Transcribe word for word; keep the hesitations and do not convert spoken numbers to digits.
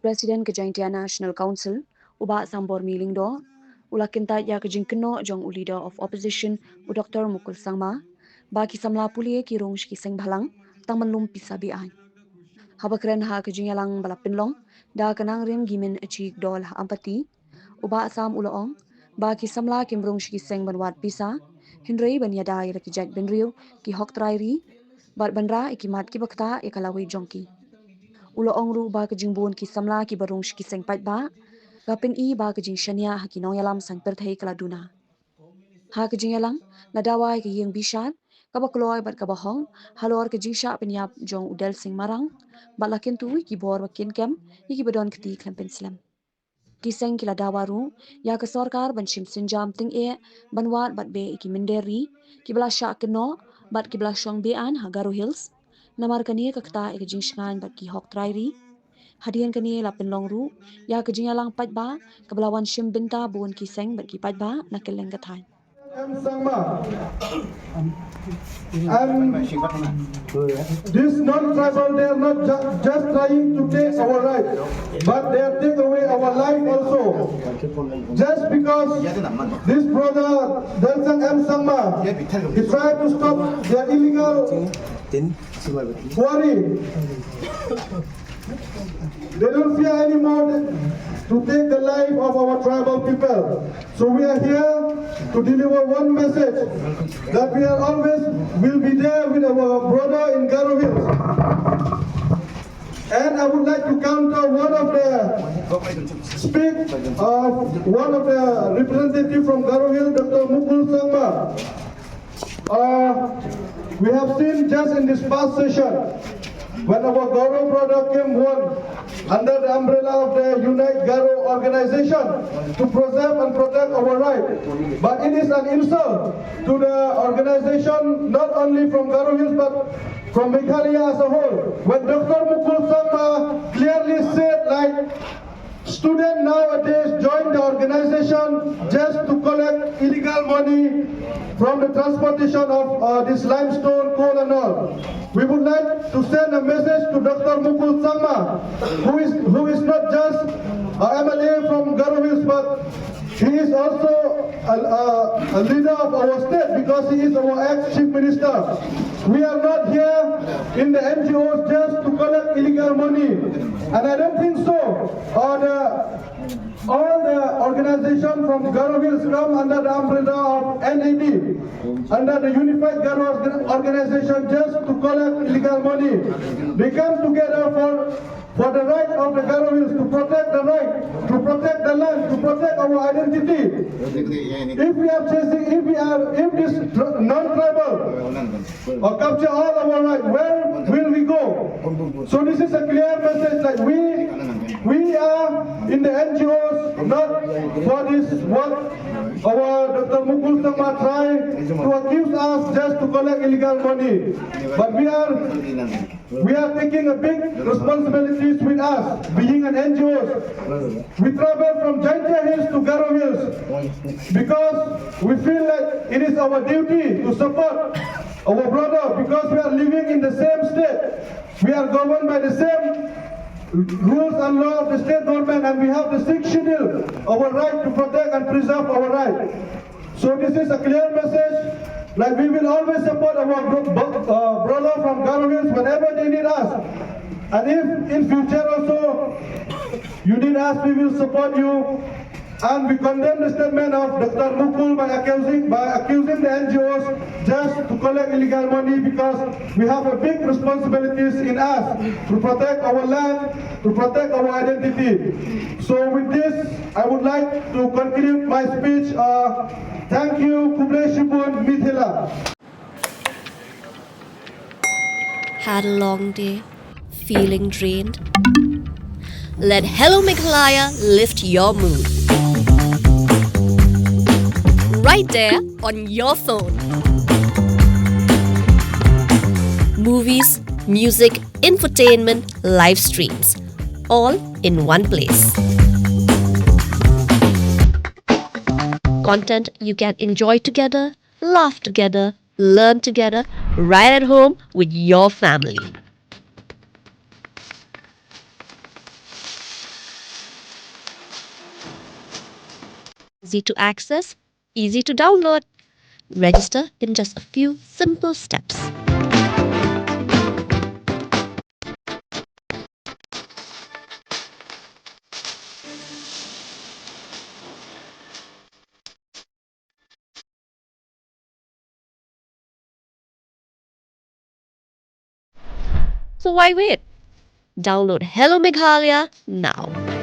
President ka Jaintia National Council, u Bah Sambor Myllyngdoh, u la kyntait ïa ka jingkynnoh jong u Leader of Opposition, u Doktor Mukul Sangma, ba ki samla pule ki rung sha ki seng bhalang, tang ban lum pisa be-aiñ. Haba kren ha ka jingïalang ba la pynlong da ka Nongrim Gimmin Achiek Dol ha Ampati, u Bah Sam u la ong ba ki samla kim rung sha ki seng ban wad pisa, hynrei ban ïada ïa la ki jaitbynriew, ki hok trai ri, bad ban rah ïa ki mat kiba ktah ïa ka lawei jong ki. U la ong ruh ba ka jingbun ki samla kiba rung sha ki seng paidbah ka pyni ba ka jingshaniah ha ki nongïalam saiñ pyrthei ka la duna. Ha ka jingïalang, la dawa ïa ka ïing bishar kaba kloi bad kaba hok halor ka jingshah pynïap jong u Delsing Marang, bad la kyntu ïa ki bor ba kynkem ïa kiba don kti khlem pynslem. Ki seng ki la dawa ruh ïa ka sorkar ban shim sienjam tyngeh ban wad bad beh ïa ki mynder ri kiba la shah kynnoh bad kiba la shong be-aiñ ha Garo Hills, namar kane ka ktah ïa ka jingshngaiñ bad ki hok trai ri. Hadien kane la pynlong ruh ïa ka jingïalang paidbah kaba la wan shim bynta bun ki seng bad ki paidbah na kylleng ka thaiñ. M Sangma. And this non-tribal, they are not ju- just trying to take our right, but they are take away our life also. Just because this brother Delsang M Sangma, he tried to stop their illegal quarry. They don't fear anymore to take the life of our tribal people. So we are here to deliver one message, that we are always will be there with our brother in Garo Hills. And I would like to counter one of the speak of one of the representative from Garo Hills, Doctor Mukul Sangma. Uh, we have seen just in this past session, when our Garo brother came one under the umbrella of the Unite Garo organization to preserve and protect our right. But it is an insult to the organization, not only from Garo Hills, but from Meghalaya as a whole. When Doctor Mukul Sangma clearly said, like, students nowadays join the organization just to collect illegal money from the transportation of uh, this limestone, coal and all. We would like to send a message to Doctor Mukul Sangma, who is, who is not just a M L A from Garo Hills, but he is also a, a, a leader of our state because he is our ex-chief minister. We are not here in the N G Os just to collect illegal money. And I don't think so. Uh, the, all the organizations from Garo Hills come under the umbrella of N A D, under the Unified Garo Orga- Organization, just to collect illegal money. They come together for, for the right of the Garo Hills, to protect the right, to protect the land, to protect our identity. If we are chasing, if we are, if this tr- non-tribal or capture all our right, where will we go? So this is a clear message that we we are in the N G Os, not for this what our Doctor Mukul Sangma try to accuse us just to collect illegal money. But we are we are taking a big responsibilities with us being an N G Os. We travel from Jaintia Hills to Garo Hills because we feel like it is our duty to support our brother because we are living in the same state. We are governed by the same rules and law of the state government, and we have the sixth schedule, our right to protect and preserve our right. So this is a clear message. Like we will always support our bro- bo- uh, brother from Garo Hills whenever they need us. And if in future also you need us, we will support you. And we condemn the statement of Doctor Mukul by accusing by accusing the N G Os just to collect illegal money because we have a big responsibilities in us to protect our land, to protect our identity. So with this, I would like to conclude my speech. Uh, thank you, Kublai Shibun, Mithila. Had a long day? Feeling drained? Let Hello Meghalaya lift your mood. Right there on your phone. Movies, music, infotainment, live streams, all in one place. Content you can enjoy together, laugh together, learn together, right at home with your family. Easy to access, easy to download. Register in just a few simple steps. So why wait? Download Hello Meghalaya now.